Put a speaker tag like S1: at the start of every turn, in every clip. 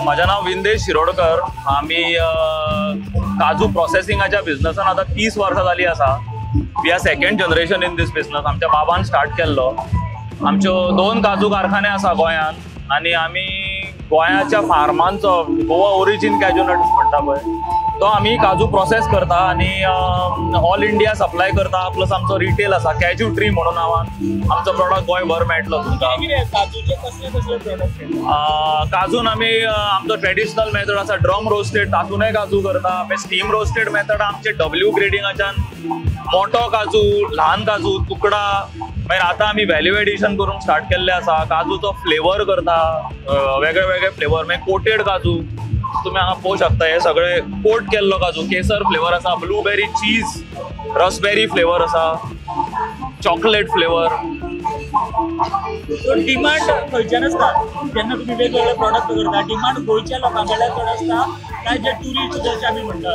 S1: माझं नाव विंदेश शिरोडकर. आमी काजू प्रोसेसिंगाच्या बिझनसान आतां 30 वर्सां जाली आसा. We are second generation in this business. आमच्या बाबान स्टार्ट केल्लो. आमच्यो 2 काजू कारखाने आसा गोंयांत आनी आमी गोंयाच्या फार्मांचो गोवा ओरिजीन कॅज्यू नट्स म्हणटा पळय तो आमी काजू प्रोसेस करता आनी ऑल इंडिया सप्लाय करता. प्लस आमचो रिटेल आसा कॅज्यू ट्री म्हणून नांवान आमचो प्रोडक्ट गोंयभर मेळटलो तुमकां.
S2: काजूचे कसले कसले प्रोडक्ट?
S1: काजून आमी आमचो ट्रेडिशनल मेथड आसा ड्रम रोस्टेड, तातूनय काजू करता. मागीर स्टीम रोस्टेड मेथड आमचे डब्ल्यू ग्रेडिंगाच्यान मोटो काजू, ल्हान काजू, तुकडा. मागीर आतां आमी व्हॅल्यू एडिशन करूंक स्टार्ट केल्ले आसा. काजूचो फ्लेवर करता, वेगळे वेगळे फ्लेवर. मागीर कोटेड काजू तुमी हांगा पळोवंक शकता. हे सगळे कोट केल्लो काजू, केसर फ्लेवर आसा, ब्लूबेरी चीज, रसबेरी फ्लेवर आसा, चॉकलेट फ्लेवर.
S2: सो डिमांड खंयच्यान आसता जेन्ना तुमी वेगवेगळे प्रोडक्ट करता? डिमांड गोंयच्या लोकां कडल्यान चड आसता काय जे टुरिस्ट जशे आमी म्हणटा?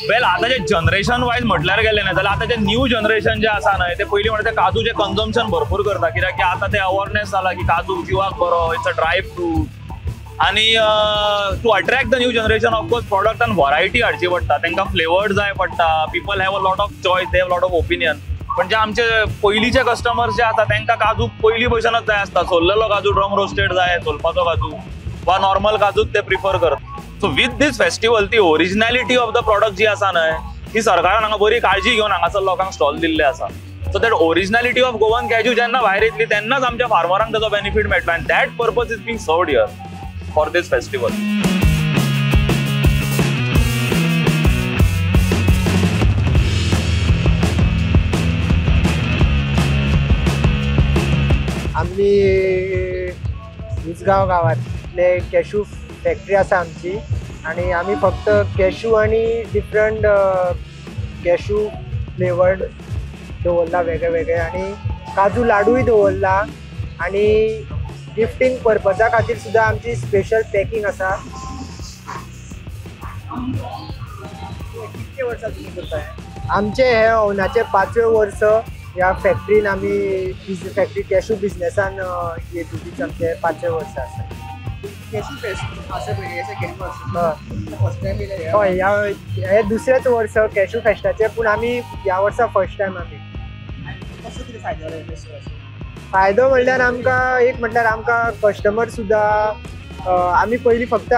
S1: वेल, आतांचे जनरेशन वायज म्हटल्यार गेलें ना जाल्यार आतांचे न्यू जनरेशन जे आसा न्हय ते पयलीं म्हणटा ते काजूचें कन्जम्पशन भरपूर करता. कित्याक की आतां ते अवेरनेस जाला की काजू जिवाक बरो, it's a dry fruit. आनी to attract the new generation of course प्रोडक्टान variety हाडची पडटा, तांकां फ्लेवर्ड जाय पडटा. People have a lot of choice, they have lot of opinion. पण जे आमचे पयलींचे कस्टमर्स जे आसा तांकां काजू पयलीं भशेनच जाय आसता. सोल्लेलो काजू ड्रम रोस्टेड जाय, सोलपाचो काजू वा नॉर्मल काजूच ते प्रिफर करता. सो विथ these festival ती ओरिजिनॅलिटी ऑफ the product जी आसा न्हय ती सरकारान हांगा बरी काळजी घेवन हांगासर लोकांक स्टॉल दिल्ले आसा. So that originality of Goan cashew जेन्ना भायर येतली तेन्नाच आमच्या फार्मरांक ताचो बेनिफीट मेळटलो आनी that purpose is being served here for this festival.
S3: आमी उसगांव गांवांतले कॅशू फॅक्टरी आसा आमची आनी आमी फक्त कॅशू आनी डिफरंट कॅशू फ्लेवर्ड दवरला वेगळे वेगळे आनी काजू लाडूय दवरला आनी गिफ्टींग पर्पजा खातीर सुद्दां आमची स्पेशल पॅकिंग आसा.
S2: कितके वर्सां तुमी करता?
S3: आमचे हे ओनाचे 5वें वर्स ह्या फॅक्टरीन आमी फॅक्टरी कॅशू बिजनेसान येतुकीच आमचे 5वें वर्स आसा.
S2: कॅशू फेस्ट आसा पळय, सेकंड वर्स, फर्स्ट टायम येयलें?
S3: हय, हे दुसरेंच वर्स कॅशू फेस्टाचें, पूण आमी ह्या वर्सा फर्स्ट टायम आमी.
S2: कसो कितें फायदो जालो फेस्टिवलाचो?
S3: फायदो म्हणल्यार आमकां एक म्हणल्यार आमकां कस्टमर सुद्दां आमी पयलीं फक्त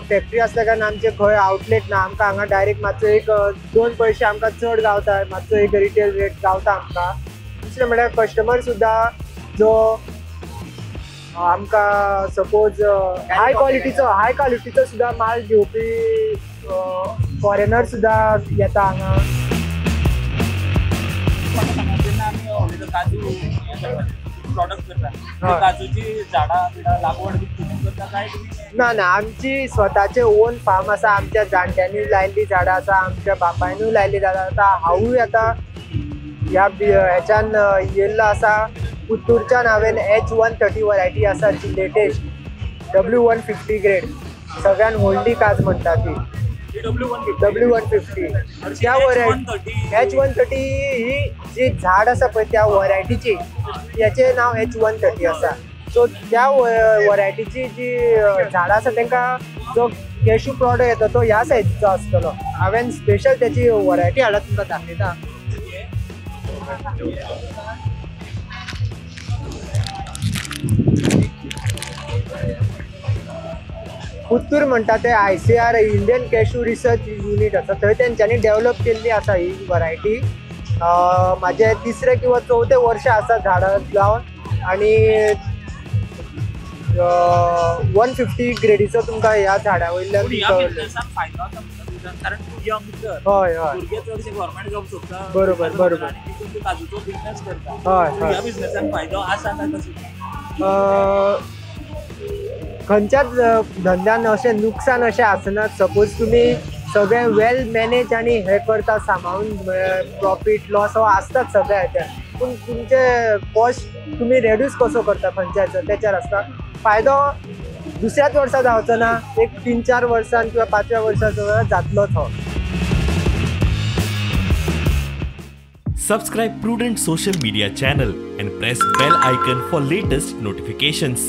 S3: फॅक्टरी आसल्या कारणान आमचें खंय आवटलेट ना, आमकां हांगा डायरेक्ट मातसो एक 2 पयशे आमकां चड गावता, मातसो एक रिटेल रेट गावता आमकां. दुसरें म्हणल्यार कस्टमर सुद्दां जो आमकां सपोज हाय क्वॉलिटीचो सुद्दां माल घेवपी फॉरेनर सुद्दां येता हांगा.
S2: काजू प्रोडक्ट करता, काजूची झाडां बिडां लागवड बी तुमी करता काय तुमी?
S3: ना ना, आमची स्वताचे ओन फार्म आसा. आमच्या जाणट्यांनी लायिल्लीं झाडां आसा, आमच्या बापायनूय लायिल्लीं झाडां आसा. हांवूय आतां ह्या हेच्यान येयल्लो आसा. पुत्तूरच्यान हांवें H130 variety आसा जी लेटेस्ट W150 grade, सगळ्यान व्हडली काज म्हणटा ती W150. त्या व्हरायटी H130 ही जी झाड आसा पळय त्या व्हरायटीची, हेचें नांव H130 आसा. सो त्या व्हरायटीची जी झाडां आसा तांकां जो कॅशू प्रोडक्ट येता तो ह्या सायजीचो आसतलो. हांवें स्पेशल त्याची व्हरायटी हाडला, तुमकां दाखयता. पुत्तूर म्हणटा ते ICR Indian cashew research unit आसा, थंय तेंच्यांनी डेवलप केल्ली आसा ही व्हरायटी. म्हाजें 3रें किंवा 4थें वर्स आसा झाडां लावन आनी 150 ग्रेडीचो तुमकां ह्या झाडा वयल्यान.
S2: कारण यंग
S3: हय हय,
S2: भुरगे चडशे गव्हर्मेंट जॉब सोदता.
S3: बरोबर बरोबर.
S2: आनी काजूचो बिजनेस करता.
S3: हय हय,
S2: ह्या बिजनेसान फायदो आसा काय कसो?
S3: खंयच्याच धंद्यान अशें नुकसान अशें आसना. सपोज तुमी सगळें वेल मॅनेज आनी हें करता सांबाळून, प्रॉफीट लॉस हो आसताच सगळ्या हेच्यार, पूण तुमचे कॉस्ट तुमी रेड्यूस कसो करता खंयच्या हेचो तेचेर आसता. फायदो दुसऱ्याच वर्सा जावचो ना, एक 3-4 वर्सान किंवा 5व्या वर्सा जातलोच हो.
S4: Subscribe Prudent social media channel and press bell icon for latest notifications.